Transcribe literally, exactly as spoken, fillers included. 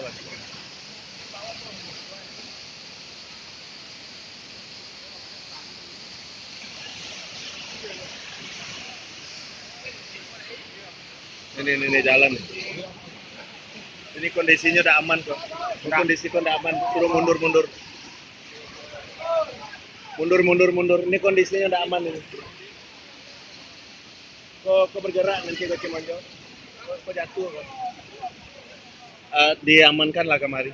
Ini, ini, ini jalan. Ini kondisinyo ndak aman, kok. Ini kondisi ko ndak aman. Suruh mundur, mundur. Mundur, mundur, mundur. Ini kondisinyo ndak aman ini. Ko, ko bergerak nanti ko Cimonjo. Ko, ko jatuh, ko. Eh, diamankan lah kamari.